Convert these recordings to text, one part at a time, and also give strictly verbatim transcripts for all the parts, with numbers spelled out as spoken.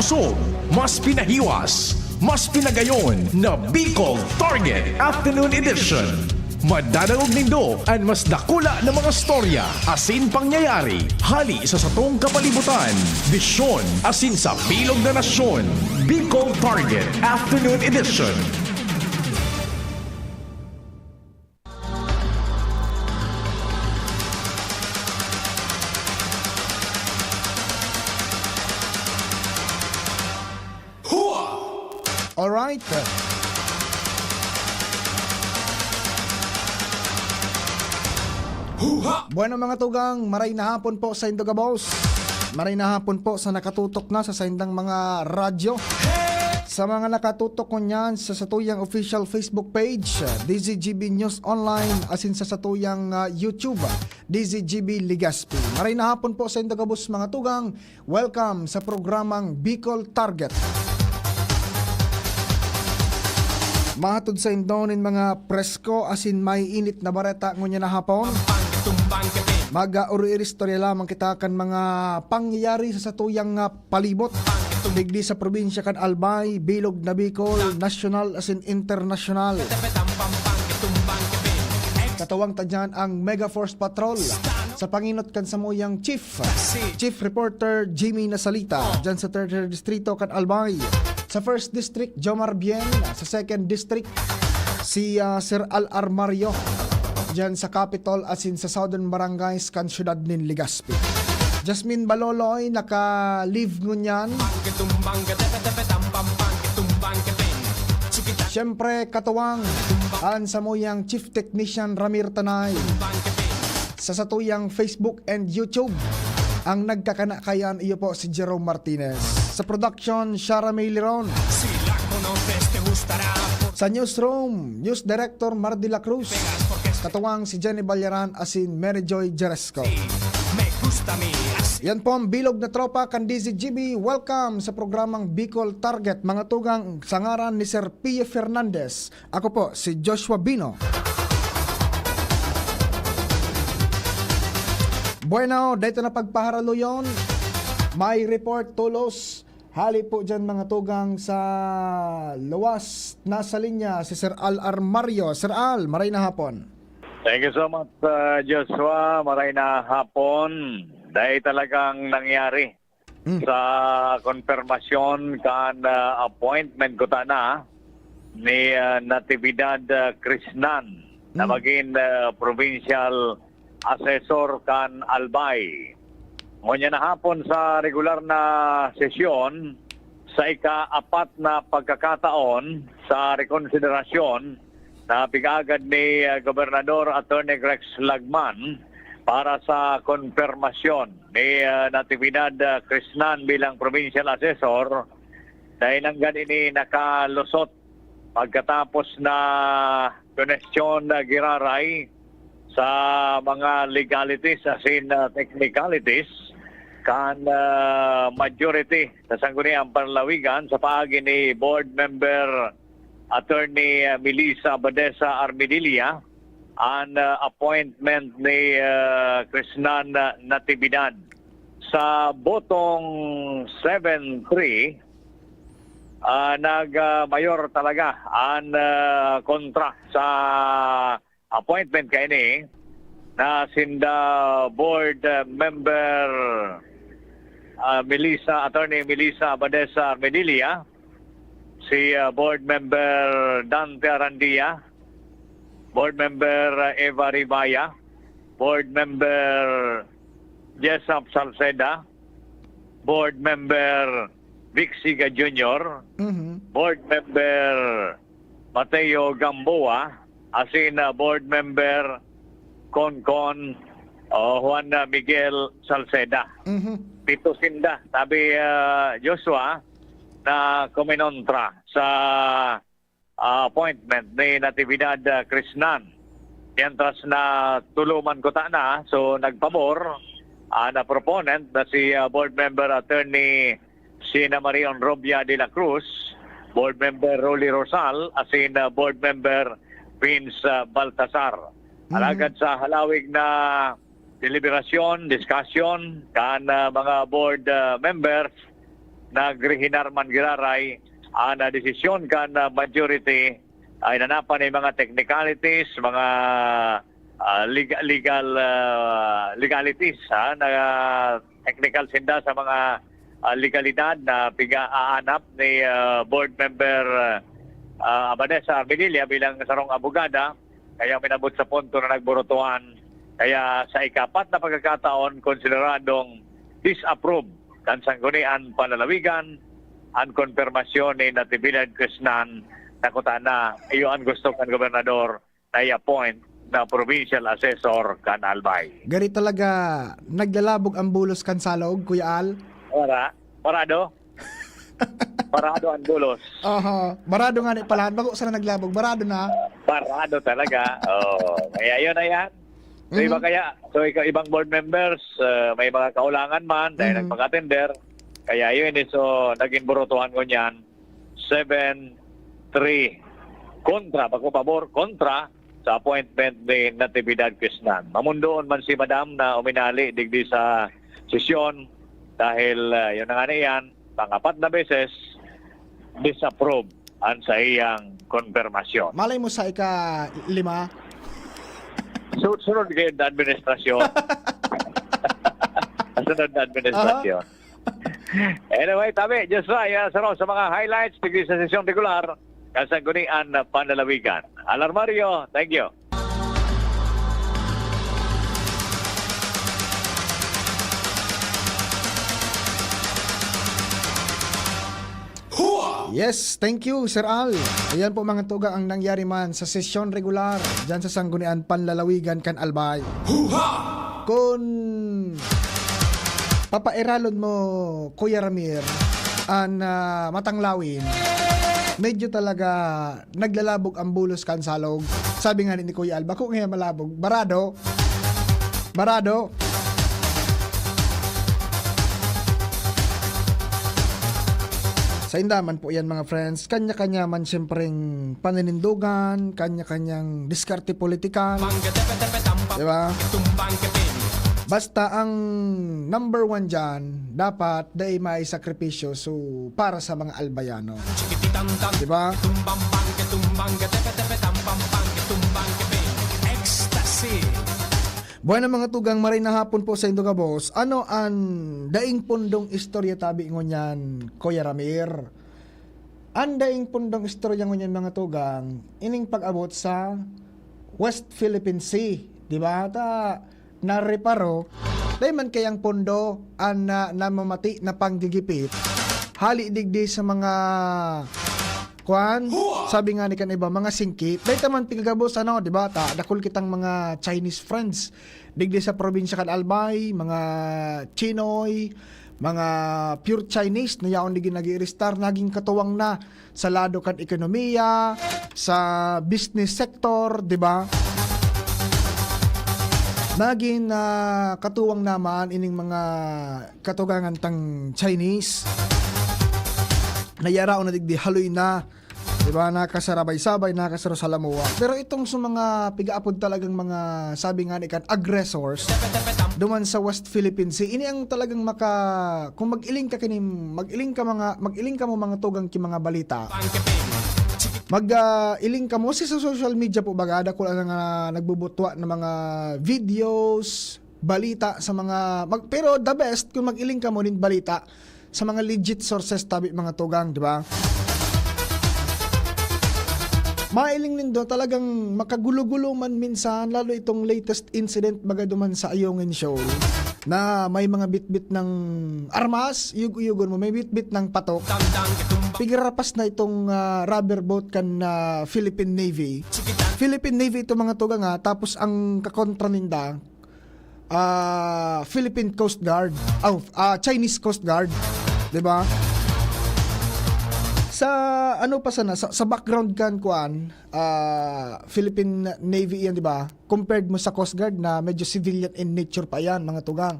Kusog, mas pinahiwas, mas pinagayon na Bicol Target Afternoon Edition. Madadangog nindo an mas dakula na mga storya asin pangyayari hali sa satong kapalibutan, bisyon asin sa bilog na nasyon. Bicol Target Afternoon Edition. Alright. Bueno, mga tugang, maray na hapon po sa indo gabos. Maray na hapon po sa nakatutok na sa saindang mga radyo. Sa mga nakatutok ngunyan sa satuyang official Facebook page, D Z G B News Online, asin sa satuyang, ah, YouTube, D Z G B Legazpi. Maray na hapon po sa indo gabos, mga tugang. Welcome sa programang Bicol Target. Mahatod sa indo nin mga presko asin maiinit na bareta ngunyan na hapon. Mag-, ah, uri-uri istorya lamang kita kan mga pangyayari sa satuyang, ah, palibot. Digdi sa probinsya kan Albay, bilog na Bicol, nasyonal asin internasyonal. Katuwang ta dyan ang Mega Force Patrol sa pangenot kan samuyang chief, Chief Reporter Jimmy Nasalita, dyan sa Tercer Distrito kan Albay. Sa First District, Jomar Bien. Sa Second District, si, ah, Sir Al Armario, dyan sa Capitol asin sa Southern Barangays kan syudad nin Legazpi. Jasmine Baloloy, naka-leave ngunyan. Siyempre, katuwang an samuyang Chief Technician Ramir Tanay. Sa satuyang Facebook and YouTube, ang nagkakana kaiyan iyo po si Jerome Martinez. Sa production, Shara May Liron. Sa newsroom, News Director Mar de la Cruz. Katuwang si Jenny Ballaran asin Mary Joy Jeresco. Yan po ang bilog na tropa kan D Z G B. Welcome sa programang Bicol Target, mga tugang, sa ngaran ni Sir Pio Fernandez. Ako po si Joshua Bino. Bueno, dito na pagpaharaluyon. May report tulos hali po dyan, mga tugang, sa luwas. Nasa linya si Sir Al Armario. Sir Al, maray na hapon. Thank you so much, uh, Joshua. Maray na hapon. Dahil talagang nangyari Mm. sa konfirmasyon kan, ah, appointment ko tana ni, ah, Natividad, ah, Crisnan na Mm. magin, ah, provincial assessor kan Albay. Ngunyan na hapon sa regular na sesyon, sa ika-apat na pagkakataon sa rekonsiderasyon na pig-agad ni, ah, Gobernador Attorney Rex Lagman para sa konfirmasyon ni, ah, Natividad, ah, Crisnan bilang provincial assessor, dai nanggad ini nakalusot pagkatapos na konesyon na giraray sa mga legalities asin, ah, technicalities kan, ah, majority sa Sangguniang Panlalawigan sa paagi ni Board Member Attorney, ah, Melissa Abadesa Armedilla an, ah, appointment ni, ah, Crisnan, ah, Natividad. Sa botong seven three, ah, nag, ah, mayor talaga an, ah, kontra sa appointment kaini na sinda board, ah, member, ah, Melissa, Attorney Melissa Abadesa Armedilla, si, ah, board member Dante Arandia, board member, ah, Eva Ribaya, board member Jessup Salceda, board member Vic Siga Junior, Mhm. board member Mateo Gamboa, asin, ah, board member Concon, o Juan, ah, Miguel Salceda. Mhm. Pito sinda. Sabi, ah, Joshua, na kuminontra sa, ah, appointment ni Natividad, ah, Crisnan. Mientras na tulo man kuta na, so nagpabor, ah, na proponent na si, ah, board member attorney Sina Marie Onrobia de la Cruz, board member Rolly Rosal, asin, ah, board member Vince, ah, Baltasar. Mhm. Alagad sa halawig na deliberasyon, discussion kan, ah, mga board, ah, members, nagrehinar man giraray an, ah, desisyon kan, ah, majority. Ay nanapan ni mga technicalities, mga, ah, leg-, legal, ah, legalities, ha, na technical sinda sa mga, ah, legalidad na piga-aanap ni, ah, Board Member, ah, Abadesa Arminilla bilang sarong abogada, kaya minabot sa punto na nagburutuhan. Kaya sa ikapat na pagkakataon, konsideradong disapprove kan Sanggunian Panlalawigan an konpermasyon ni Natividad Crisnan na kuta na iyo an gusto kan gobernador na i-appoint na provincial assessor kan Albay. Gari talaga, naglalabog ang bulos kan salog, Kuya Al. Wala. Parado. Parado ang bulos. Oho. Barado nga ni pala. Bago sila naglabog. Barado na. Parado talaga. Oh, kaya yun na yan. So, iba Mhm. kaya, so, ikaw, ibang board members, ah, may mga kaulangan man dahil Mhm. nagpaka-tender. Kaya yun, eh, so, naging burutuhan ko niyan, seven three. Kontra, bako pabor, kontra sa appointment ni Natividad Crisnan. Mamundoon man si Madam na uminali digdi sa sesyon dahil, ah, yun na nga na yan, pangapat na beses, disapprove an saiyang konpermasyon. Malay mo sa ika-lima. Su-, sunod kayo na administrasyon. Sunod na administrasyon. Aha. Anyway, tabi, Joshua, yan sa sa mga highlights digdi sa sesyong regular kan Sanggunian Panlalawigan. Alarmario, thank you. Yes, thank you, Sir Al. Ayan po, mga tugang, ang nangyari man sa sesyon regular dyan sa Sanggunian Panlalawigan kan Albay. Huha! Kun papairalon mo, Kuya Ramir, an, ah, matanglawin, medyo talaga naglalabog ang bulos kan salog. Sabi nga ni Kuya Al, bako nga malabog, barado. Barado. Sa indaman po yan, mga friends, kanya-kanya man siyempreng paninindugan, kanya-kanyang diskarte politikal. Di ba? Basta ang number one dyan, dapat dai may sakripisyo so para sa mga Albayano. Di ba? Ecstasy. Bueno, mga tugang, maray na hapon po sa indo gabos. Ano an daing pundong istorya tabi ngunyan, Kuya Ramir? An daing pundong istorya ngunyan, mga tugang, ining pag-abot sa West Philippine Sea, di ba? Ta, nareparo, dai man kayang pondo an na, namamati na panggigipit. Hali digdi sa mga, kwan, sabi nga ni kan iba, mga singkit. Dai ta man pigagabos, ano, di ba? Ta, dakul kitang mga Chinese friends digdi sa probinsya kan Albay, mga Chinoy, mga pure Chinese na yaon digdi nag-i-restar, naging katuwang na sa lado kan ekonomiya, sa business sector, di ba? Naging, ah, katuwang naman ining mga katugangan tang Chinese na yaraon na digdi haloy na, di ba, nakasarabay-sabay, nakasaro sa lamuwa. Pero itong sa mga pigaapod talagang mga, sabi nga ni kan, aggressors, duman sa West Philippine Sea, ini ang talagang maka-, kung mag-iling ka kini, mag-iling ka mga, mag-iling ka mo mga tugang ki mga balita. Mag, ah, iling ka mo, si sa social media po baga, dakul ang, ah, nagbubutwa ng mga videos, balita sa mga, mag-, pero the best kung mag-iling ka mo nin balita sa mga legit sources tabi, mga tugang, di ba? Mailing nindo, talagang makagulo-gulo man minsan, lalo itong latest incident baga duman sa Ayungin Shoal, na may mga bitbit ng armas, iyog-iyogon mo, may bitbit ng patok. Pigarapas na itong, ah, rubber boat kan, ah, Philippine Navy. Philippine Navy ito, mga tugang, ha, tapos ang kakontra ninda, ah, Philippine Coast Guard, oh, ah, Chinese Coast Guard, di ba? Sa ano pa sana, sa, sa background kan, kuan, ah, Philippine Navy yan, di ba? Compared mo sa Coast Guard na medyo civilian in nature pa yan, mga tugang.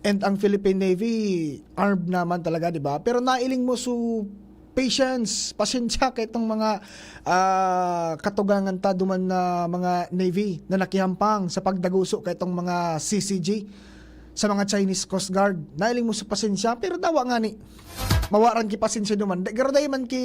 And ang Philippine Navy, armed naman talaga, di ba? Pero nailing mo su patience, pasensya kay itong mga, ah, katugangan ta duman na mga Navy na nakihampang sa pagdaguso kay itong mga C C G. sa mga Chinese Coast Guard. Nahiling mo sa pasensya, pero dawa ngani, mawaran ki pasensya duman. Da-, garo day man ki,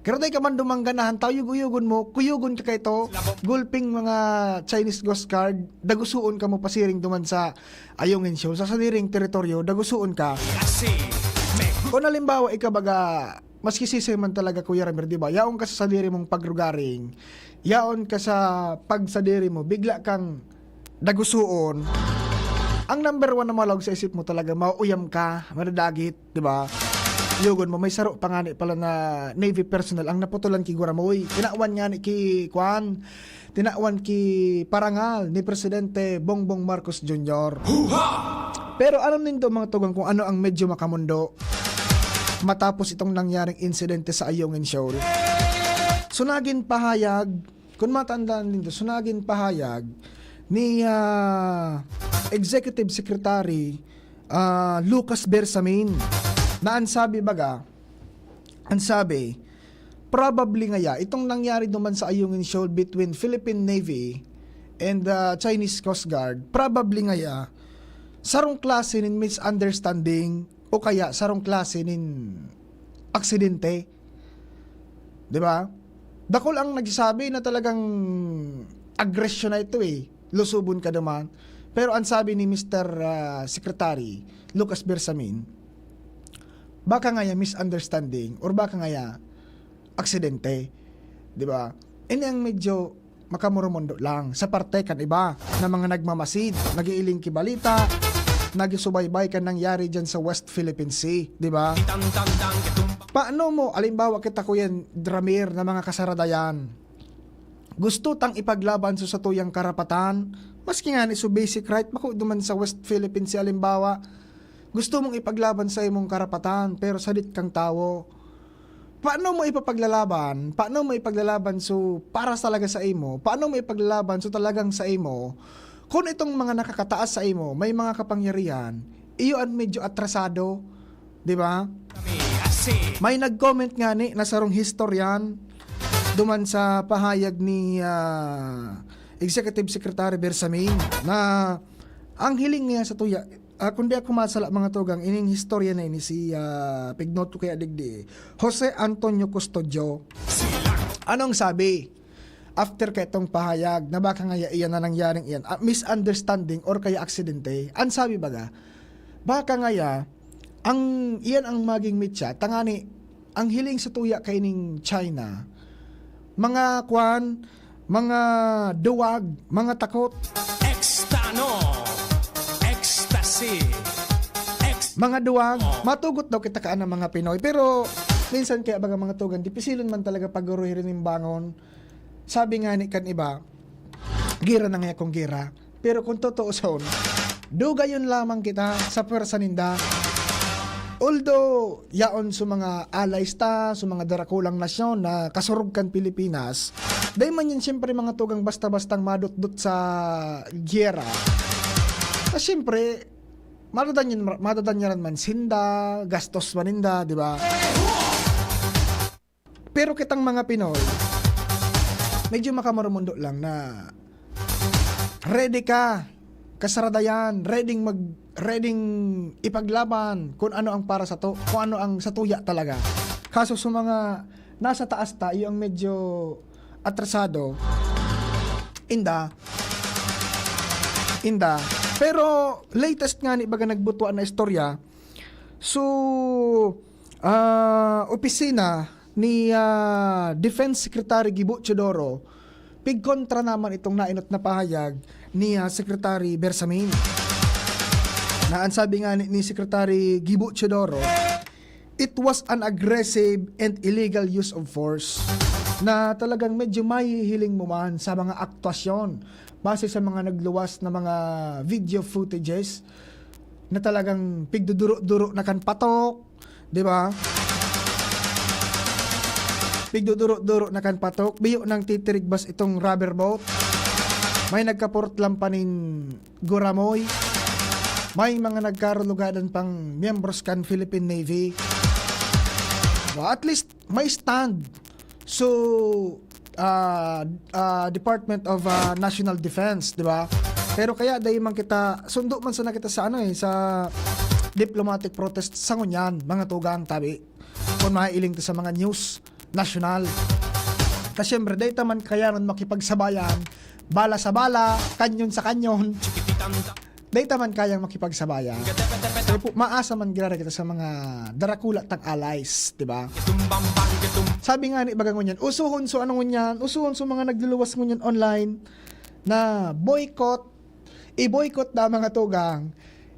garo day ka man duman ganahan, tao yugo-yugon mo, kuyugon ka kay to, gulping mga Chinese Coast Guard, dagusuon ka mo pasiring duman sa Ayungin Shoal, sa sadiring teritoryo, dagusuon ka. Kung halimbawa, ika baga, maski sisay man talaga, Kuya Ramir, di ba? Yaon ka sa sadiri mong pagrugaring, yaon ka sa pagsadiri mo, bigla kang dagusuon. Ang number one na malog sa isip mo talaga, mauuyam ka, madadagit, di ba? Yugon mo, may saro pa ngani pala na Navy personnel ang naputulan ki Guramoy. Tinawan ngani ki, kwan, tinawan ki parangal ni Presidente Bongbong Marcos Junior. Pero alam nindo, mga tugang, kung ano ang medyo makamundo matapos itong nangyaring insidente sa Ayungin Shoal. So, nagin pahayag, kung matandaan nindo, so, nagin pahayag ni, ah, Executive Secretary, ah, Lucas Bersamin, na ang sabi baga, ang sabi, probably ngaya, itong nangyari duman sa Ayungin Shoal between Philippine Navy and the Chinese Coast Guard, probably ngaya, sarong klase nin misunderstanding o kaya sarong klase nin aksidente. Di ba? Dakul ang nagsasabi na talagang agresyon na ito eh. Lusubon ka duman. Pero ang sabi ni Mister, ah, Secretary Lucas Bersamin, baka ngaya misunderstanding or baka ngaya aksidente. Di ba? Ini ang medyo makamoromondo lang sa parte kan iba na mga nagmamasid, nag-iiling ki balita, nagsusubaybay kan nangyari dyan sa West Philippine Sea, di ba? Paano mo, alimbawa kita, Kuya Ramir, na mga kasaradayan, gusto tang ipaglaban sa satuyang karapatan, maski ngani so basic right, bako duman sa West Philippine Sea, alimbawa, gusto mong ipaglaban sa imong karapatan, pero sadit kang tawo. Paano mo ipapaglalaban? Paano mo ipaglalaban so para talaga sa imo? Paano mo ipaglalaban so talagang sa imo? Kung itong mga nakakataas sa imo, may mga kapangyarihan, iyo ang medyo atrasado, di ba? May nag-comment ngani na sarong historian duman sa pahayag ni, ah, Executive Secretary Bersamin na ang hiling niya sa tuya, ah, kung di ako masala, mga tugang, ining historia na ini si, ah, pig-note ko kaya digdi, Jose Antonio Custodio. Anong sabi? After kaitong pahayag na baka ngaya iyan na nangyaring iyan, ah, misunderstanding or kaya aksidente, ang sabi baga, baka ngaya, ang, iyan ang maging mitsa, tangani, ang hiling sa tuya kaining China, mga kwan, mga duwag, mga takot. Extano, ecstasy, ex- Mga duwag, Oh. matugot daw kita kaan ng mga Pinoy. Pero minsan kaya baga, mga tugang, dipisilon man talaga pagguruhirin nin bangon. Sabi ngani kan iba, gira na nga akong gira. Pero kung totoo son, dugayon lamang kita sa pwersa ninda. Although, yaon sa mga allies ta, sa mga darakulang nasyon na kasurog kan Pilipinas, dai man yan siyempre, mga tugang, basta-bastang madutdut sa giyera. Na siyempre, madadanyan, madadanyaran man sinda, gastos man ninda, di ba? Pero kitang mga Pinoy, medyo makamoromondo lang na ready ka, kasaradayan, ready mag-, ready ipaglaban kung ano ang para sa to, kung ano ang sa tuya talaga. Kaso sa mga nasa taas ta, yung medyo atrasado, inda, inda. Pero latest ngani baga nagbutwa na istorya, so, ah, opisina ni, ah, Defense Secretary Gibo Teodoro, pigkontra naman itong nainot na pahayag ni, ah, Secretary Bersamin. Na ang sabi nga ni, ni Secretary Gibo Teodoro, "It was an aggressive and illegal use of force." Na talagang medyo mahihiling mo man sa mga aktwasyon base sa mga nagluwas na mga video footages na talagang pigduduro-duro na kan patok, di ba? Pigduduro-duro na kan patok, biyo nang titirigbas itong rubber boat. May nagkapurot lang pa nin guramoy. May mga nagkarulugadan pang miyembros kan Philippine Navy. Well, at least, may stand. So, ah, ah, Department of, ah, National Defense, di ba? Pero kaya dai man kita, sundo man sana kita sa ano eh, sa diplomatic protest sa ngunyan, mga tugang, tabi. Kung mailing ta sa mga news nasyonal. Ta siyempre, dai ta man kayanon makipagsabayan, bala sa bala, kanyon sa kanyon. Dai ta man kayang makipagsabayan. Pero po, maasa man giraray kita sa mga darakula tang allies, di ba? Sabi nga ni baga ngunyan, usuhon so ano ngunyan, usuhon so mga nagluluwas ngunyan online na boycott, i-boycott na mga tugang,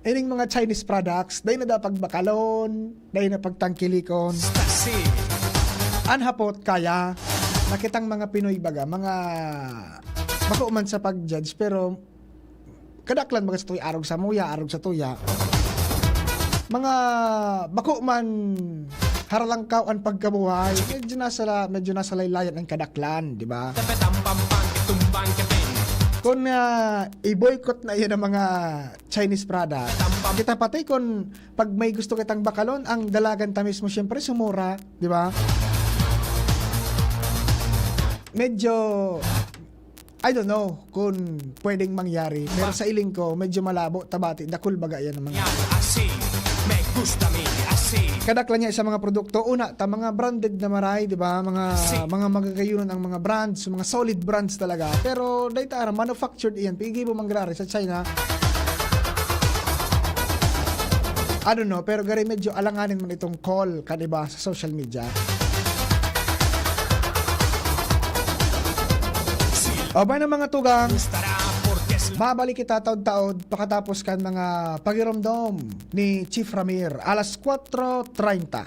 ining mga Chinese products, dai na dapat bakalon, dai na pagtangkilikon. An hapot kaya, nakitang mga Pinoy baga, mga bako man sa pag-judge, pero kadaklan baga sa tuya, arog sa muya, arog sa tuya. Mga bako man haralangkaw an pagkabuhay, medyo nasa la-, medyo nasa laylayan ang kadaklan, di ba? Kung ah, i-boycott na yan ang mga Chinese product, kita pati kung pag may gusto kitang bakalon, ang dalagan ta mismo siyempre sumura, di ba? Medyo, I don't know kung pwedeng mangyari, pero sa iling ko, medyo malabo, tabati, dakul baga yan ang mga Yan, así, me gusta a mí, así. Kadaklan niya sa mga produkto, una, ta mga branded na maray, di ba? Mga, Si- mga magagayunan ang mga brands, mga solid brands talaga. Pero dahil ta, manufactured iyan, pigi mo mangrari sa China. I don't know, pero gari medyo alanganin man itong call, kan iba sa social media. O ba ng mga tugang? Gustará porque es Mabalik kita taod-taod pakatapos kan mga pagiromdom ni Chief Ramir, alas kwatro treinta.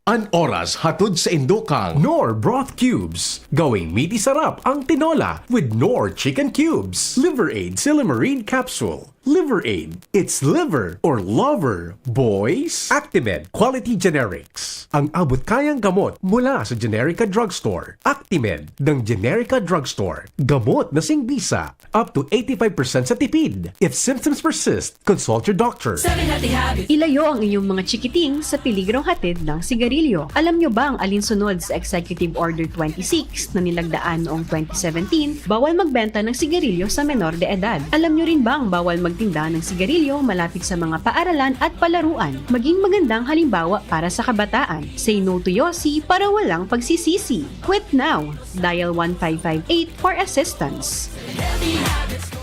An oras hatod sa indokang Knorr Broth Cubes. Gawing miti sarap ang tinola with Knorr Chicken Cubes. Liver Aid Silymarin Capsule. Liver Aid. It's liver or lover, boys. Actimed Quality Generics. Ang abot kayang gamot mula sa Generica Drugstore. Actimed ng Generica Drugstore. Gamot na singbisa. Up to eighty-five percent sa tipid. If symptoms persist, consult your doctor. Seven Healthy Habits. Ilayo ang inyong mga chikiting sa peligrong hatid ng sigarilyo. Alam nyo bang alinsunod sa Executive Order twenty-six na nilagdaan noong twenty seventeen, bawal magbenta ng sigarilyo sa menor de edad? Alam nyo rin bang bawal magtinda ng sigarilyo malapit sa mga paaralan at palaruan? Maging magandang halimbawa para sa kabataan. Say no to Yossi para walang pagsisisi. Quit now! Dial one five five eight for assistance.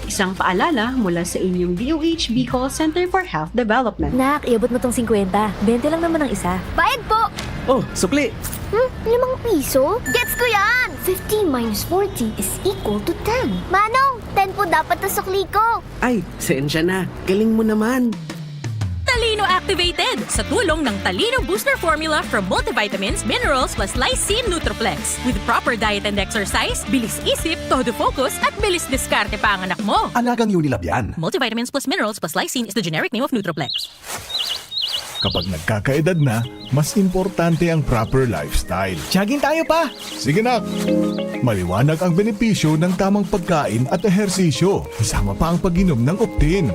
Isang paalala mula sa inyong D O H Bicol Center for Health Development. Nak, iabot mo tong singkwenta. Bente lang naman ang isa. Bayad po! Oh, sukli! Hmm? Limang piso? Gets ko yan! Fifteen minus forty is equal to ten. Manong, ten po dapat ang sukli ko. Ay, sensya na. Galing mo naman. Talino Activated sa tulong ng Talino Booster Formula from multivitamins, minerals plus lysine Nutriplex. With proper diet and exercise, bilis isip, todo focus, at bilis diskarte pa ang anak mo. Alagang Unilab yan. Multivitamins plus minerals plus lysine is the generic name of Nutriplex. Kapag nagkakaedad na, mas importante ang proper lifestyle. Jogging tayo, pa! Sige, nak! Maliwanag ang benepisyo ng tamang pagkain at ehersisyo, kasama pa ang pag-inom ng Optin.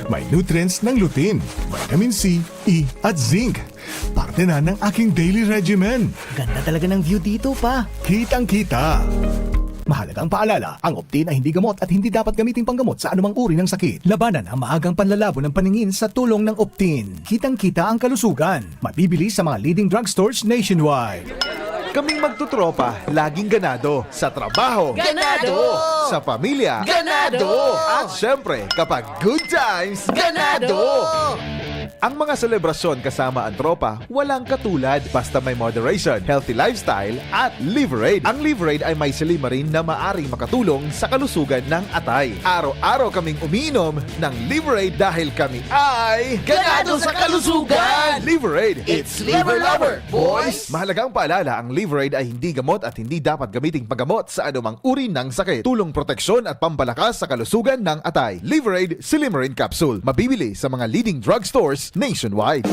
May nutrients ng lutein, vitamin C, E, at zinc. Parte na ng aking daily regimen. Ganda talaga ng view dito, pa. Kitang-kita. Mahalagang paalala, ang Optin ay hindi gamot at hindi dapat gamiting panggamot sa anumang uri ng sakit. Labanan ang maagang panlalabo ng paningin sa tulong ng Optin. Kitang-kita ang kalusugan. Mabibili sa mga leading drugstores nationwide. Kaming magtutropa, laging ganado. Sa trabaho. Ganado! Sa pamilya. Ganado! At syempre, kapag good times, ganado! Ang mga selebrasyon kasama ang tropa, walang katulad. Basta may moderation, healthy lifestyle, at Liver Aid. Ang Liver Aid ay may silymarin na maaring makatulong sa kalusugan ng atay. Araw-araw kaming umiinom ng Liver Aid dahil kami ay ganado sa kalusugan! Liver Aid, it's Liver Lover, boys! Mahalagang paalala, ang Liver Aid ay hindi gamot at hindi dapat gamiting panggamot sa anumang uri ng sakit. Tulong, proteksyon at pampalakas sa kalusugan ng atay. Liver Aid Silymarin Capsule. Mabibili sa mga leading drugstores nationwide.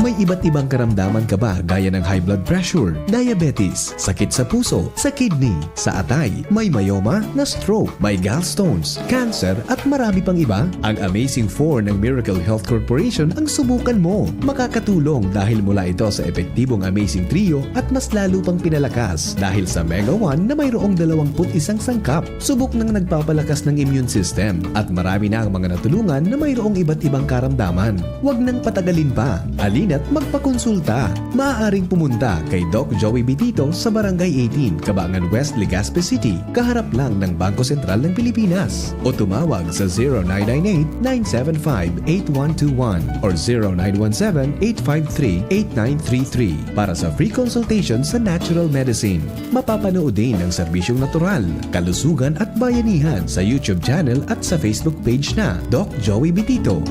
May iba't ibang karamdaman ka ba, gaya ng high blood pressure, diabetes, sakit sa puso, sa kidney, sa atay, may myoma, na stroke, may gallstones, cancer, at marami pang iba? Ang Amazing Four ng Miracle Health Corporation ang subukan mo. Makakatulong dahil mula ito sa epektibong Amazing Trio at mas lalo pang pinalakas dahil sa Mega One na mayroong dalawang put isang sangkap. Subok nang nagpapalakas ng immune system at marami na ang mga natulungan na mayroong iba't ibang karamdaman. Huwag nang patagalin pa. Halina't magpakonsulta. Maaaring pumunta kay Doc Joey Bitito sa Barangay eighteen, Cabangan West, Legazpi City, kaharap lang ng Bangko Sentral ng Pilipinas. O tumawag sa zero nine nine eight, nine seven five, eight one two one or zero nine one seven, eight five three, eight nine three three para sa free consultation sa natural medicine. Mapapanood din ang serbisyong natural, kalusugan at bayanihan sa YouTube channel at sa Facebook page na Doc Joey Bitito.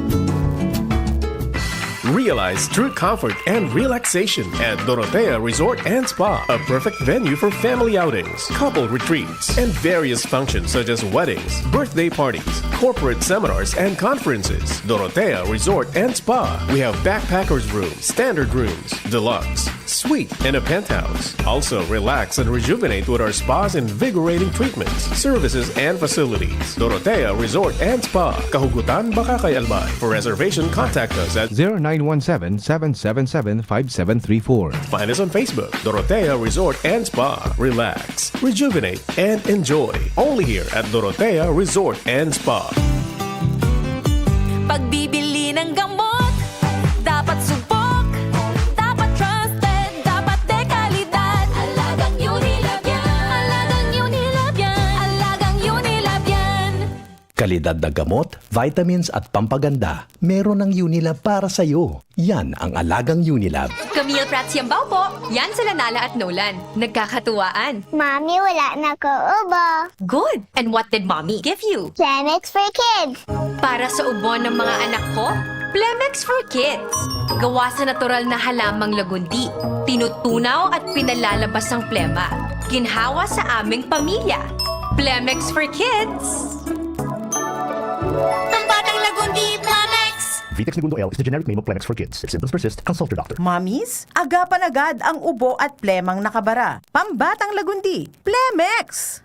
Realize true comfort and relaxation at Dorotea Resort and Spa, a perfect venue for family outings, couple retreats, and various functions such as weddings, birthday parties, corporate seminars, and conferences. Dorotea Resort and Spa. We have backpackers room, standard rooms, deluxe, suite, and a penthouse. Also, relax and rejuvenate with our spa's invigorating treatments, services, and facilities. Dorotea Resort and Spa, Kahugutan, Bacacay, Albay. For reservation, contact us at zero nine one seven, seven seven seven, five seven three four. Find us on Facebook, Dorotea Resort and Spa. Relax, rejuvenate, and enjoy. Only here at Dorotea Resort and Spa. Pagbibili ng gamot, dapat subok, dapat trusted, dapat de kalidad. Alagang Unilab yan. Alagang Unilab yan. Alagang Unilab yan. Kalidad na gamot, vitamins at pampaganda, meron ang Unilab para sa'yo. Yan ang alagang Unilab. Camille Prats Yambao po. Yan sila Nala at Nolan. Nagkakatuwaan. Mami, wala na ko ubo. Good! And what did mommy give you? Plemex for kids. Para sa ubo ng mga anak ko, Plemex for Kids. Gawa sa natural na halamang lagundi. Tinutunaw at pinalalabas ang plema. Ginhawa sa aming pamilya. Plemex for Kids. Pambatang lagundi, Plemex! Vitex Negundo L is the generic name of Plemex for kids. If symptoms persist, consult your doctor. Mommies, agapan agad ang ubo at plemang nakabara. Pambatang lagundi, Plemex!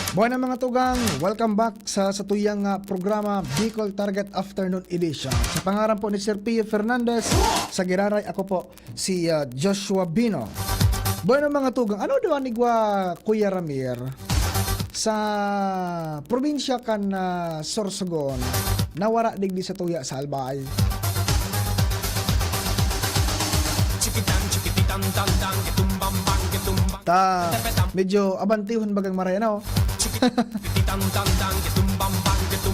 Buhay mga tugang! Welcome back sa satuyang uh, programa, Bicol Target Afternoon Edition. Sa pangaran po ni Sir Pio Fernandez, sa Giraray, ako po si uh, Joshua Bino. Bueno mga tugang, ano daw ang igwa Kuya Ramir? Sa probinsya kan uh, Sorsogon, nawara digdi sa tuya sa Albay. Ta, medyo abantihon bagang maray, ano?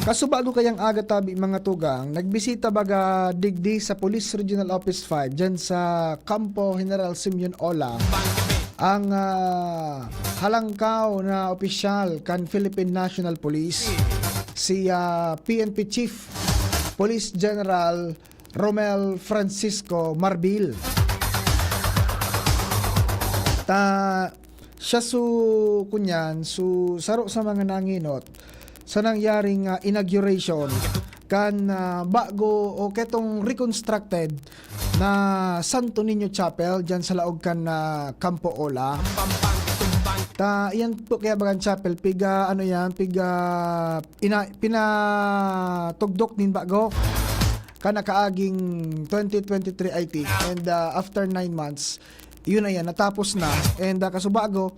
Kasubago kayang aga tabi mga tugang, nagbisita baga digdi sa Police Regional Office five dyan sa Campo General Simeon Ola ang uh, halangkaw na opisyal kan Philippine National Police, si uh, P N P Chief Police General Romel Francisco Marbil. Ta siya su kunyan su saro sa mga nanginot sa nangyaring uh, inauguration kan uh, bago o ketong reconstructed na Santo Niño Chapel dyan sa laog kan uh, Campo Ola. Ta iyan po kaya bagan chapel piga ano yan piga ina, pinatugdok nin bago kan nakaaging twenty twenty-three I think, and uh, after nine months yun na yan natapos na, and uh, kasubago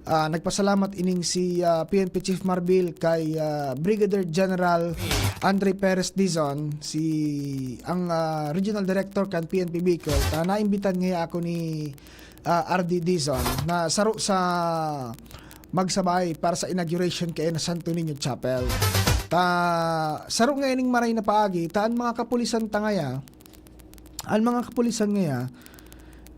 uh, nagpasalamat ining si uh, P N P Chief Marbil kay uh, Brigadier General Andre Perez Dizon, si ang uh, Regional Director kan P N P Bicol, ta naimbitan ngaya ako ni uh, R D Dizon na saro sa magsabay para sa inauguration kay na Santo Niño Chapel. Ta saro nga ining maray na paagi, ta an mga kapulisan ta ngaya, an mga kapulisan ngaya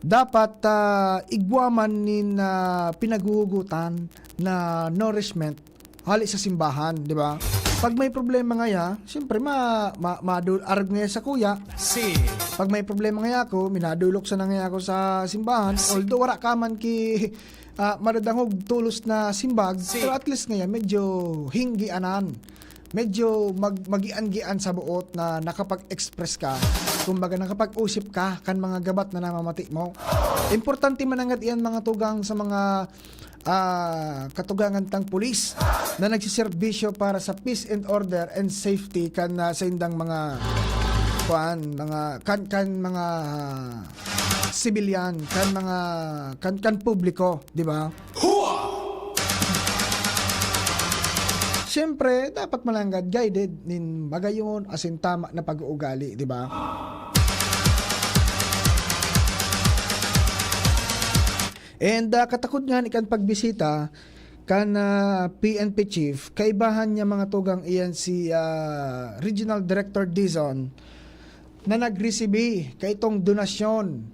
dapat uh, igwa man nin uh, pinaghuhugutan na nourishment hali sa simbahan, di ba? Pag may problema ngaya, siyempre ma, ma, madul-, arog ngaya sa kuya. Si Pag may problema ngaya ako, minadulok sana ngaya ako sa simbahan. Si Although wala ka man ki, ah, madadangog tolos na simbag, Si pero at least ngaya medyo hinggianan. Medyo mag, magian-gian sa buot na nakapag-express ka. Kumbaga, nakapag-usip ka kan mga gabat na namamati mo. Importante mananggad iyan, mga tugang, sa mga ah, katugangan tang pulis na nagsiserbisyo para sa peace and order and safety kan, ah, saindang mga, kuan, mga, kan, kan mga, ah, sibilyan, kan mga, kan, kan publiko, di ba? Siyempre, dapat mananggad guided nin magayon asin tama na pag-uugali, di ba? And, ah, katakod ngani kan pagbisita kan, ah, P N P chief, kaibahan niya, mga tugang, iyan si, ah, Regional Director Dizon na nagresibi kaitong donasyon.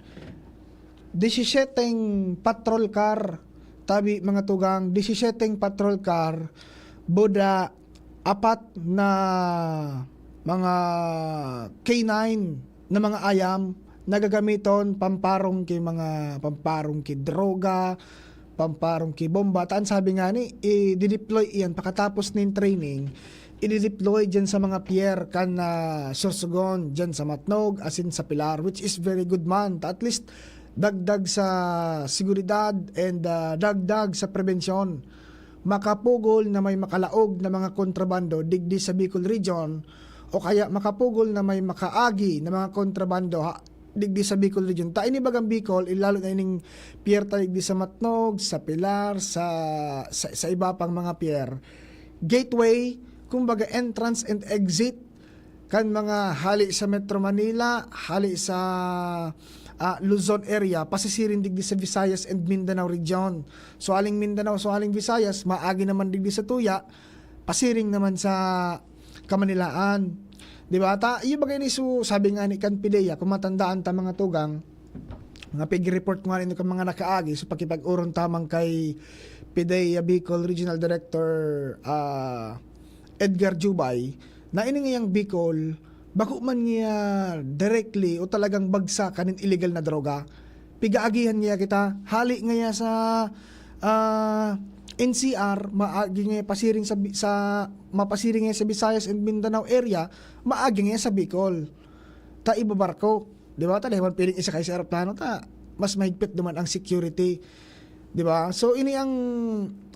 Disisyeteng patrol car, tabi, mga tugang, disisyeteng patrol car, buda apat na mga K nine na mga ayam na gagamiton pamparong ki mga, pamparong ki droga, pamparong ki bomba. Ta an sabi ngani, i-de-deploy iyan pakatapos nin training, i-de-deploy diyan sa mga pier kan, ah, Sorsogon, diyan sa Matnog, asin sa Pilar, which is very good man. Ta at least, dagdag sa seguridad and, ah, dagdag sa prevensyon. Makapugol na may makalaog na mga kontrabando digdi sa Bicol Region, o kaya makapugol na may makaagi na mga kontrabando ha, digdi sa Bicol Region. Ta ini bagang Bicol, ilalo na ining pier ta digdi sa Matnog, sa Pilar, sa, sa, sa iba pang mga pier. Gateway, kumbaga, entrance and exit kan mga hali sa Metro Manila, hali sa, ah, Luzon area, pasisiring digdi sa Visayas and Mindanao region. So, aling Mindanao, so, aling Visayas, maagi naman digdi sa tuya, pasiring naman sa Kamanilaan. Di ba? Ta, iyo bagay ni su-, sabi nga ni kan PDEA, kung matandaan ta, mga tugang, mga pig-report ko nga rin kan mga nakaagi, so, pakipag-oron tamang kay PDEA Bicol Regional Director, ah, Edgar Jubay, na ini ngayang Bicol, bako man niya directly o talagang bagsa kanin illegal na droga. Pigaagihan niya kita, hali ngaya sa, ah, N C R, maagi ngaya pasiring sa Bi-, sa, mapasiring ngaya sa Visayas and Mindanao area, maagi ngaya sa Bicol. Ta ibabarko, di ba? Ta dai man pwedeng isakay sa eroplano, ta mas mahigpit duman ang security, di ba? So, ini ang,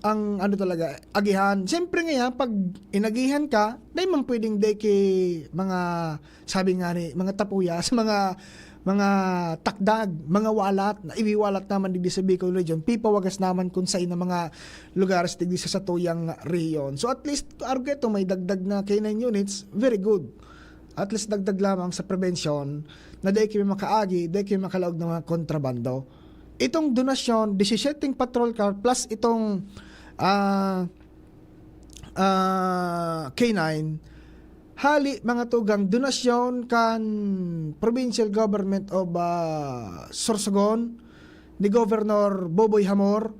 ang ano talaga, agihan. Siyempre ngaya, pag inagihan ka, dai man pwedeng dai ki mga, sabi nga ni, mga tapuya sa mga, mga takdag, mga walat na iwiwalat naman digdi sa Bicol Region, pipawagas naman kun sain na mga lugares digdi sa satuyang rehiyon. So, at least, arog ito, may dagdag na K nine units, very good. At least, dagdag lamang sa prevention na dai kami makaagi, dai kami makalaog ng mga kontrabando. Itong donasyon, disisyeteng patrol car, plus itong, ah, ah, K nine, hali, mga tugang, donasyon kan Provincial Government of, ah, Sorsogon, ni Governor Boboy Hamor.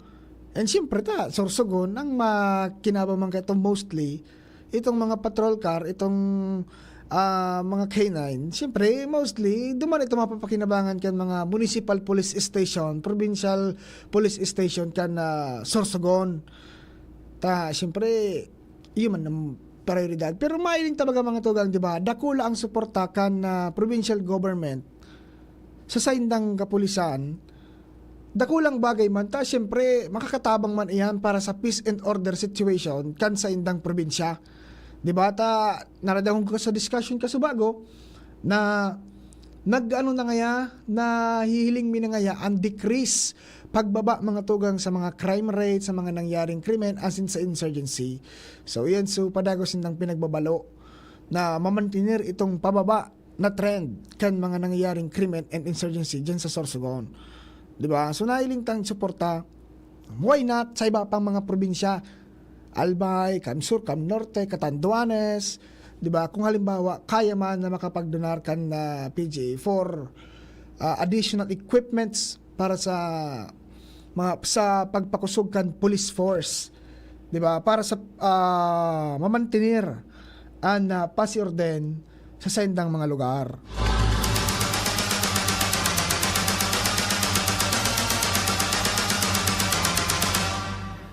And siyempre, ta, Sorsogon, ang makinabang man kaito mostly, itong mga patrol car, itong, ah, mga K nine, siyempre, mostly, duman ito mapapakinabangan kan mga municipal police station, provincial police station kan, ah, Sorsogon. Ta, siyempre, iyo man ang prioridad. Pero mahiling ta baga, mga tugang, di ba? Dakula ang suporta kan, ah, provincial government sa saindang kapulisan. Dakulang bagay man ta, siyempre, makakatabang man iyan para sa peace and order situation kan saindang probinsya. Di ba? Ta, naradangog ko sa discussion kasubago na nag-ano na ngaya, nahihiling mi na ngaya ang decrease, pagbaba, mga tugang, sa mga crime rate, sa mga nangyaring krimen, asin sa insurgency. So, iyan, so, padagos nindang pinagbabalo na mamantener itong pababa na trend kan mga nangyayaring krimen and insurgency dyan sa Sorsogon. Di ba? So, nahiling tang suporta. Why not sa iba pang mga probinsya? Albay, Cam Sur, Cam Norte, Catanduanes, di ba? Kung halimbawa, kaya man na makapagdonar kan, ah, P G A for, ah, additional equipments para sa mga, sa pagpakusog kan police force, di ba? Para sa, ah, mamantener an, ah, pasiorden sa saindang mga lugar.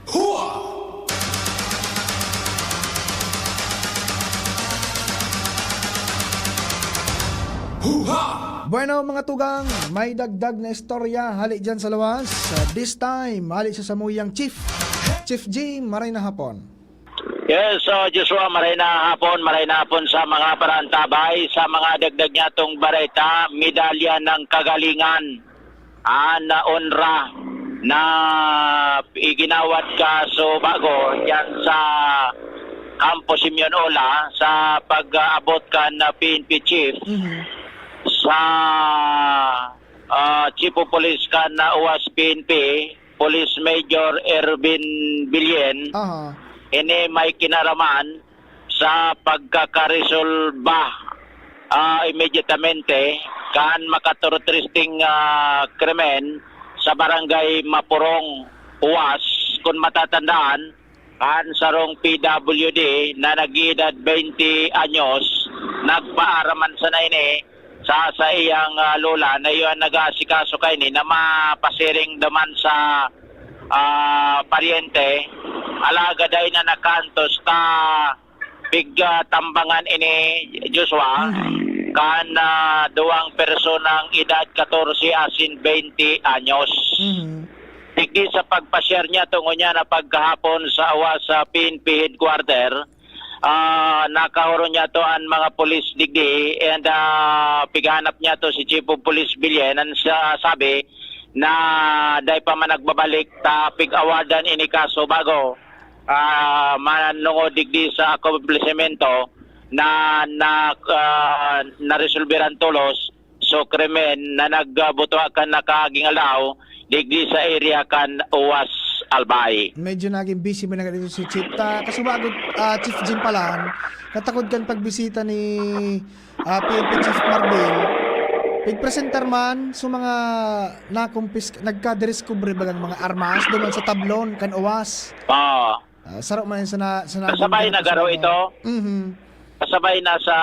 Hua! Huha! Bueno, mga tugang, may dagdag na istorya hali dyan sa lawas. Uh, this time, hali sa samuyang chief. Chief Jim, maray na hapon. Yes, so Joshua, maray na hapon, maray na hapon sa mga parantabay, sa mga dagdag niya tong bareta, medalya ng kagalingan. Ah, na onra na iginawat ka so bago yan sa Kampo Simeon Ola sa pag-aabot kan P N P chief Mhm. sa, ah, Chief of Police kan, ah, U A S P N P, Police Major Ervin Bilyen. Aha. Ini may kinaraman sa pagkakaresolba, ah, immediatamente kan makaturutristing, ah, krimen sa Barangay Mapurong, Uwas. Kun matatandaan, kan sarong P W D na nag-edad twenty anyos, nagpaaraman sana ini sa saiyang, ah, lola na iyo an nag-aasikaso kaini na mapasiring duman sa, ah, paryente. Alagad dai na nakaantos ta pigtambangan ini, Joshua, Mhm. kan, ah, duwang personang edad katorse asin beynte anyos. Mhm. Digdi sa pagpasyar niya tungo niya na pagkahapon sa awa sa P N P headquarter, ah, nakahuron niya to an mga pulis digdi and, ah, pighanap niya to si Chief of Police Bilyen. Ang sa-, sabi na dai pa man nagbabalik ta pig-awardan ini kaso bago, ah, manungod digdi sa akomplisimento na, na, ah, naresolberan tolos so krimen na nagbutua kan nakaaging aldaw digdi sa area kan Uwas, Albay. Medyo naging busy man na dito si Chief. Ta, kasubago, ah, Chief Jim Palan, katakod kan pagbisita ni, ah, P N P Chief Marbil, pigpresentar man sa mga nakumpis-, nagkadiskubre bagang mga armas duman sa tablon kan Uwas. Oo. Ah, saro man sa na-, sa naging Kasabay na garo ito? Mhm. Kasabay na sa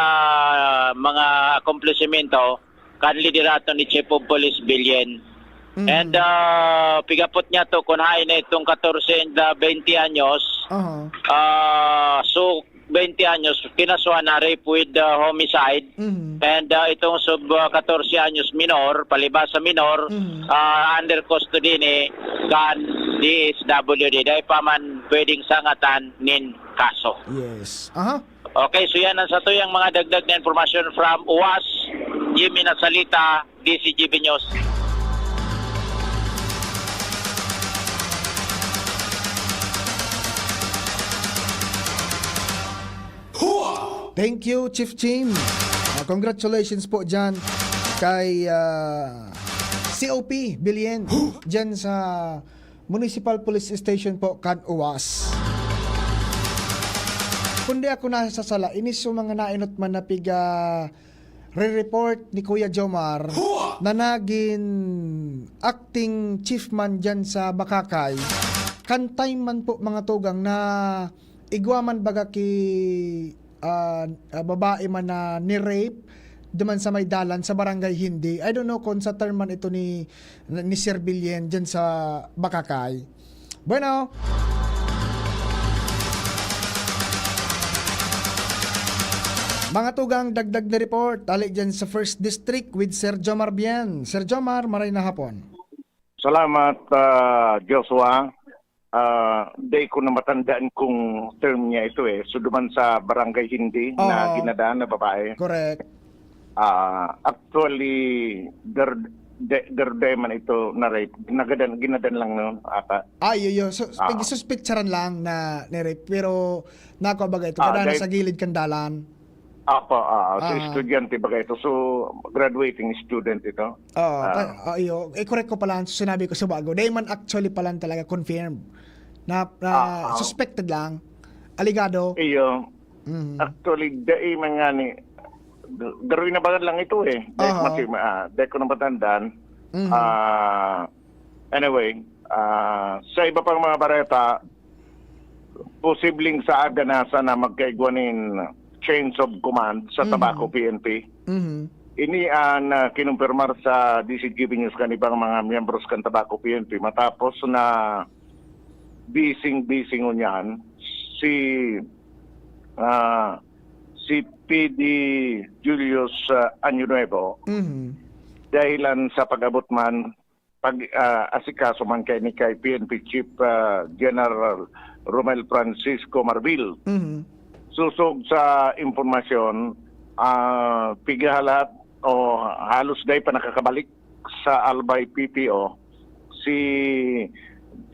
mga akomplisimento kan liderato ni Chief of Police Bilyen. Mhm. And, ah, pigapot niya to kun haen na itong katorse and, ah, beynte anyos. Aha. Ah, so, beynte anyos, kinasuhan na rape with, ah, homicide. Mhm. And, ah, itong sub, ah, katorse anyos minor, palibasa minor, Mhm. ah, under custody ni kan D S W D. Dai pa man pwedeng sangatan nin kaso. Yes. Aha. Okay, so yan ang satuyang mga dagdag na impormasyon from Uwas, Jimmy Nasalita, D C G B News. Thank you, Chief Jim. Ah, congratulations po dyan kay, ah, C O P Bilyen dyan sa Municipal Police Station po kan Uwas. Kundi ako nasasala, ini so mga nainot man na piga re-report ni Kuya Jomar na nagin acting chief man dyan sa Bakakay. Kan time man po, mga tugang, na igwa man baga ki, ah, ah, babae man na ni-rape duman sa may dalan sa Barangay Hindi. I don't know kung sa term man ito ni, ni Sir Bilyen dyan sa Bakakay. Bueno. Mga tugang, dagdag na report, ali dyan sa First District with Sir Jomar Bien. Sir Jomar, maray na hapon. Salamat, ah, Joshua. Ah, dai ko na matandaan kung term niya ito eh. So, duman sa Barangay Hindi na Oo. ginadaan na babae. Correct. Ah, actually, der-, de-, derde man ito na rape. Nagadan, ginadan lang noon ata. Ah, iyo, iyo. So, Ah. pag-suspectsaran lang na ni-rape, pero nako baga ito, Ah, kadaan dahil sa gilid kan dalan. Apo, ah, so Ah. estudyante baga ito. So, graduating student ito. Oo, Ah. pa-, ah, iyo. Eh, correct ko pala ang sinabi ko sa bago. Dai man actually pala talaga confirmed. Na, na Ah, ah. suspected lang. Alegado. Iyo. Mhm. Actually, dai man nga ni, garo inabangan lang ito eh. Dai Aha. mati-, ah, dai ko na matandaan. Mhm. Ah, anyway, ah, sa iba pang mga bareta, posibleng sa aga na sana magkaigwa nin change of command sa Mhm. Tabaco P N P. Mhm. Ini an, ah, kinumpirmar sa D Z G B News kan ibang mga miyembros kan Tabaco P N P matapos na bising-bising ngunyan si, ah, si P D Julius, ah, Año Nuevo Mhm. dahilan sa pag-abot man, pag, ah, asikaso man kay ni kay P N P Chief, ah, General Romel Francisco Marbil. Mhm. Sosog sa impormasyon, ah, pighahalat o halos dai pa nakakabalik sa Albay P P O si,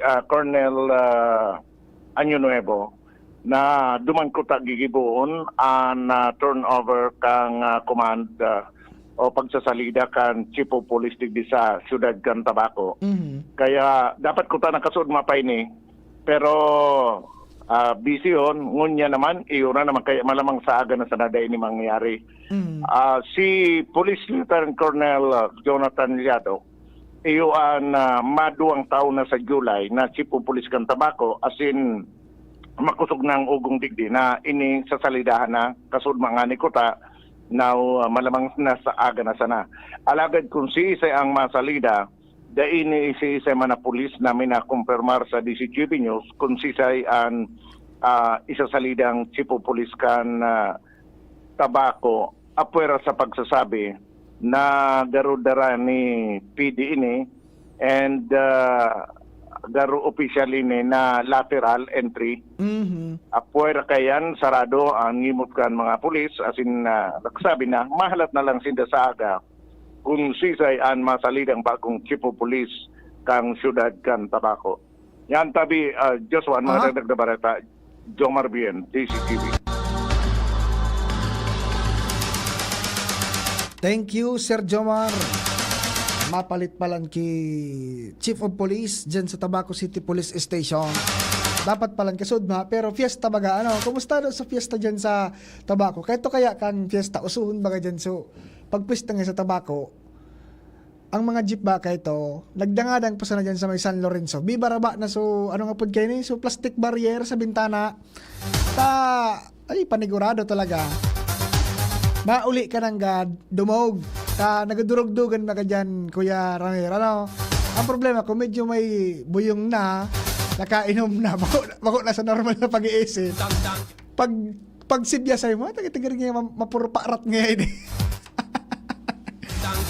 ah, Colonel, ah, Año Nuevo na duman kuta gigibohon an, ah, turnover kan, ah, command, ah, o pagsasalida kan Chief of Police digdi sa siyudad kan Tabaco. Mhm. Kaya dapat kuta nakasuod mapay ni, pero, ah, busy hon. Ngunyan naman, iyo na naman, kaya malamang sa aga na sana dai ini mangyari. Mhm. Ah, si Police Lieutenant Colonel, ah, Jonathan Liado, iyo an, ah, maduwang taon na sa July na Chief of Police kan Tabaco, as in, makosog na an ugong digdi na ini sasalidahan na, kasuod man ngani kuta, now, ah, malamang na sa aga na sana. Alagad kun siisay ang masalida, dai ni siisay man na pulis na minakumpirmar sa D Z G B News kun siisay an, ah, isasalidang Chief of Police kan, ah, Tabaco, apwera sa pagsasabi na garo dara ni P D ini and, ah, garo opisyal ini na lateral entry. Mhm. Apwera kaiyan, sarado an ngimot kan mga pulis, as in, ah, nagsabi na mahalat na lang sinda sa aga kun siisay an masalidang bagong Chief of Police kan siyudad kan Tabaco. Yan tabi, ah, Joshua, an mga Aha. dagdag na bareta, Jomar Bien, D Z T V. Thank you, Sir Jomar. Mapalit palan ki Chief of Police dyan sa Tabaco City Police Station. Dapat palan kasudma, pero fiesta baga, ano, kumusta daw sa fiesta dyan sa Tabaco? Kaya to kaya kan fiesta, usuhon baga dyan, so, pag pista nga sa Tabaco, ang mga jeep ba kay to, nagdangadang pa sana dyan sa may San Lorenzo. Bibaraba na, so, ano nga pod kayo ni? So, plastic barrier sa bintana. Ta, ay, panigurado talaga. Mauli ka nanggad, dumog. Ta, nagadurugdugan na ka dyan, Kuya Ramir. Ano? Ang problema, kung medyo may buyong na, nakainom na, bako, bako na sa normal na pag-iisip. Pag, pag sibya sa'yo mo, taga-taga rin nga, ma-, mapuro parat nga yun eh.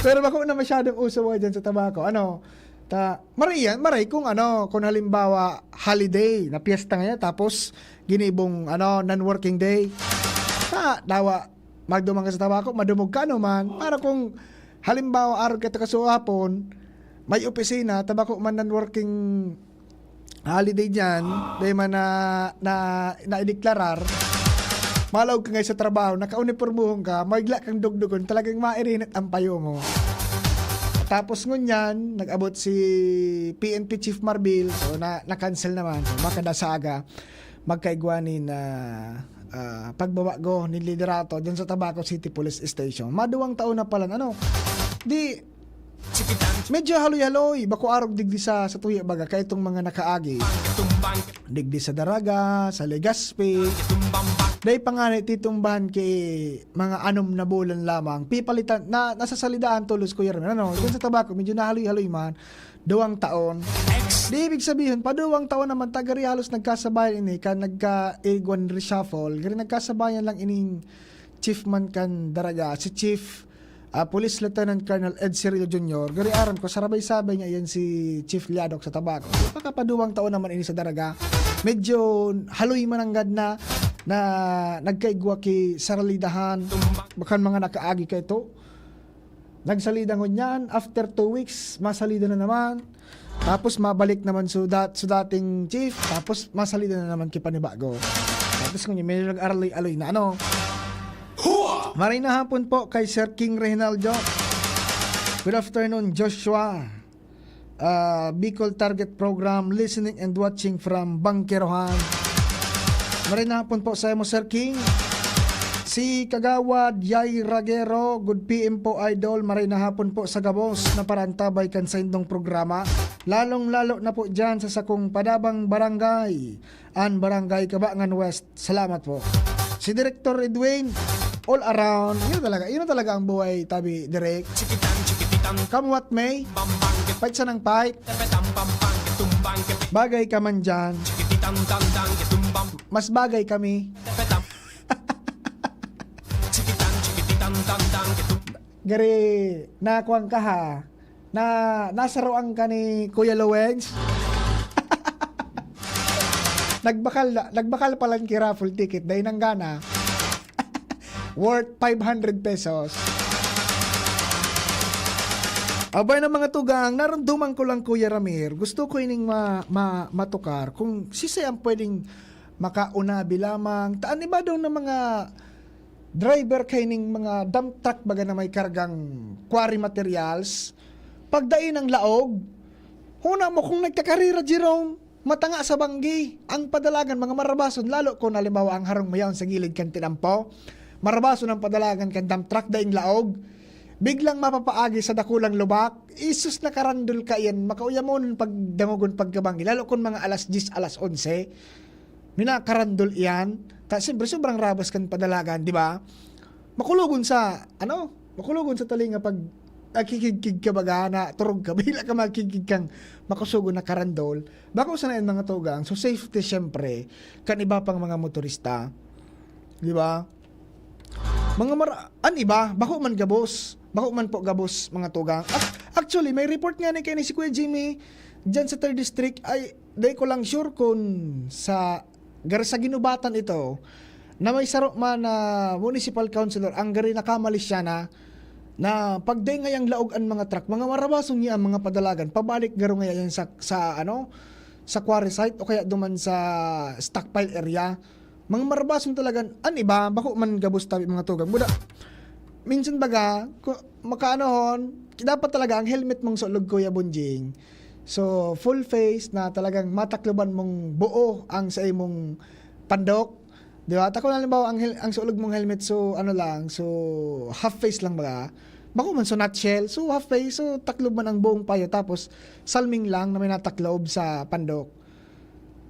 Pero bako na masyadong uso mo dyan sa Tabaco. Ano? Ta, maray yan, maray kung ano, kung halimbawa, holiday, na piyesta ngayon, tapos ginibong, ano, non-working day. Ta, dawa, magdumang ka sa Tabaco, madumog ka, ano man. Para kung, halimbawa, araw ka ta kasuhapon, may opisina, Tabaco man non-working holiday dyan, dahil man na, na, naideklarar, malaog ka ngayon sa trabaho, nakaunipormuhon ka, maigla kang dugdugon, talagang mairinit ang payo mo. Tapos ngunyan, nag-abot si P N P Chief Marbil, so na, na-cancel naman. So, baka da sa aga, magkaigwa ni na, ah, pagbabago ni liderato dyan sa Tabaco City Police Station. Maduwang taon na pala, ano? Di, medyo haloy-haloy, bako arog digdi sa, sa tuya baga, kaya itong mga nakaagi. Digdi sa Daraga, sa Legazpi. Dahil pa nga na ititumbahan kay mga anom na bulan lamang. Pipalitan, na, nasasalidaan tulos, Kuya Ramin. Ano, dyan sa Tabaco, medyo nahaloy-haloy man. Duwang taon. Di ibig sabihin, pa duwang taon naman, tagari halos nagkasabayan ini, kan nagka-Iguan reshuffle. Gari nagkasabayan lang ining chief man kan Daraga, si Chief, ah, Police Lieutenant Colonel Ed Cirillo Junior. Gari aram ko, sarabay-sabay niya yan si Chief Liadok sa Tabaco. Pakapaduwang taon naman ini sa Daraga. Medyo haloy mananggad na, na nagkaigwa ki saralidahan. Bakan mga nakaagi ka ito. Nagsalida ngunyan, after two weeks, masalida na naman. Tapos mabalik naman sa dat-, sa dating chief, tapos masalida na naman ki panibago. Tapos ngunyan, medyo nag-aloy-aloy na ano. Maray na hapon po kay Sir King Reynaldo. Good afternoon, Joshua. Ah, Bicol Target Program, listening and watching from Bangkerohan. Maray na hapon po sa imo, Sir King. Si Kagawad Yay Ragero, good P M po, Idol. Maray na hapon po sa gabos na paraantabay kan saindong programa. Lalong-lalo na po dyan sa sakong padabang barangay, an Barangay Cabangan West. Salamat po. Si Director Edwin, all around, yun talaga, yun talaga ang buhay, tabi, Direk. Come what may, fight sa nang fight. Bagay ka man dyan. Mas bagay kami. Gari, nakuwang ka ha. Na, nasaroan ka ni Kuya Lowens. Nagbakal na, nagbakal pa lang ki raffle ticket, dahil nanggana. Worth five hundred pesos. Abay na mga tugang, naramdaman ko lang, Kuya Ramir. Gusto ko ining ma-, ma-, matukar kung sisay ang pwedeng makauna bilamang. Taan iba daw na mga driver kaining mga dump truck baga na may kargang quarry materials. Pagdai ng laog, huna mo kung nagkakarira, Jerome, matanga sa banggi. Ang padalagan, mga marabason, lalo kung halimbawa ang harong mo yaon sa gilid kan tinampo. Marabason ang padalagan kan dump truck, daing laog. Biglang mapapaagi sa dakulang lubak. Isus, nakarandol ka iyan. Makauyamonon pagdangogon pagkabanggi. Lalo kung mga alas diyes, alas onse. Minakarandol iyan. Ta, siyempre, sobrang rabas kan padalagan, di ba? Makulogon sa, ano? Makulogon sa talinga pag nakikigkig ka baga, na turog ka, bila ka makikig kang makusugon na karandol. Bako sana yan, mga tugang. So, safety, siyempre, kan iba pang mga motorista. Di ba? Mga mar-, an iba, bako man gabos. Bako man po gabos, mga tugang. Ac-, actually, may report nga ni kay ni si Kuya Jimmy dyan sa third District. Ay, di ko lang sure kung sa, gar-, sa Guinobatan ito, na may saro man na municipal councilor, ang gari nakamalis siya na, na pagdengay ang laog an mga truck, mga marabasong niya ang mga padalagan, pabalik garo ngaya yan sa, sa, ano, sa quarry site o kaya duman sa stockpile area. Mga marabason talaga, an iba, bako man gabos tabi, mga tugang. Muda, minsan baga, ku-, makaanohon, dapat talaga ang helmet mong sa ulog, Kuya Bonjing. So, full face na talagang matakloban mong buo ang sa imong pandok. Di ba? Tako na halimbawa, ang, hel-, ang sa ulog mong helmet, so, ano lang, so, half face lang baga. Bako man, so, nutshell, so, half face, so, taklob man ang buong payo, tapos, salming lang na may nataklob sa pandok.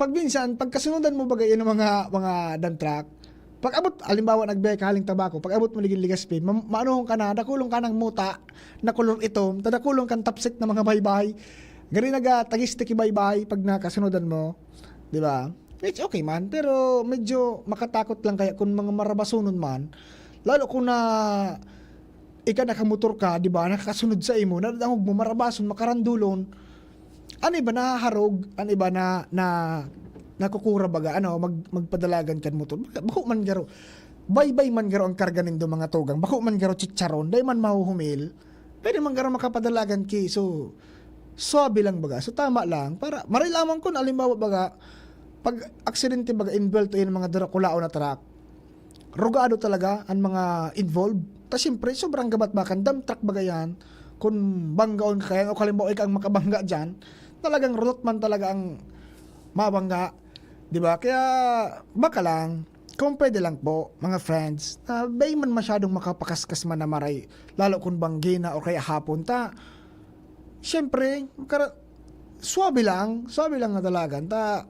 Pag minsan, pagkasunodan mo baga yan ng mga, mga dump truck, pag abot, halimbawa, nagbiyahe ka haling Tabaco, pag abot mo ligin Legazpi, ma-, maanohon ka na, dakulong ka ng muta na kulor itom, ta dakulong kan tapsik na mga baybay. Gari naga tagiste ki baybay pag nakasunodan mo, di ba? It's okay man, pero medyo makatakot lang kaya kung mga marabasonon man, lalo kung na ika nakamotor ka, di ba, nakakasunod sa imo, nadadangog mo, marabason, makarandulon. Ano iba, nahaharog, ano iba na, na, nakukura baga, ano, mag-, magpadalagan kan motor. Bako man garo, baybay man garo ang karga nindo, mga tugang. Bako man garo chicharon, dai man mahuhumil. Pwede man garo makapadalagan ki, so, swabe lang baga. So, tama lang. Para, maray lamang kun, halimbawa baga, pag aksidente baga, involved yung mga darakulaon na truck, rugado talaga ang mga involved. Ta siyempre, sobrang gabat ba kan dump truck baga yan. Kung banggaon ka yan, o kalimbawa ikaw ang makabangga dyan, talagang rulot man talaga ang mabangga. Di ba? Kaya, baka lang, kung pwede lang po, mga friends, na bay man masyadong makapakaskas man na maray, lalo kung banggi na o kaya hapon ta, siyempre, kara-, swabe lang, swabe lang na dalagan. Ta,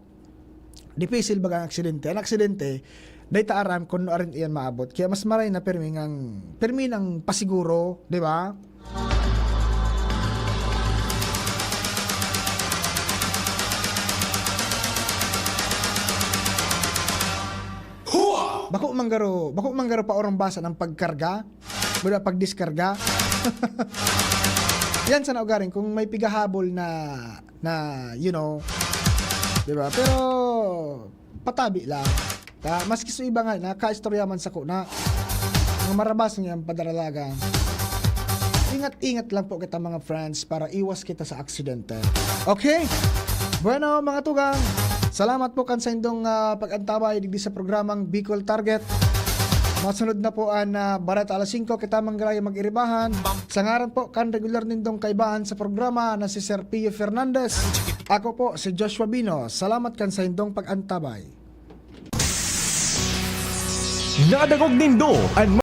dipisil baga ang aksidente. Ang aksidente, dai ta aram kung ano arin iyan maabot. Kaya mas maray na pirmi ngang, pirmi nang pasiguro, di ba? Bako man garo, bako man garo paurang basa ng pagkarga. Wala pagdiskarga. Yan sana ugaring kung may pigahabol na, na, you know, di ba? Pero, patabi lang. Ta, maski sa iba nga, nakaistorya man sa ko na mga marabas niya ang padaralagan. Ingat-ingat lang po kita, mga friends, para iwas kita sa aksidente. Okay? Bueno, mga tugang, salamat po kan sa indong, ah, pag-antabay digdi sa programang Bicol Target. Masunod na po ang, ah, Bareta Alas Singko, kita manggaray mag-iribahan. Sa ngaran po kan regular nindong kaibahan sa programa na si Sir Pio Fernandez, ako po si Joshua Bino. Salamat kan sa indong pag-antabay. Nadangog nindo an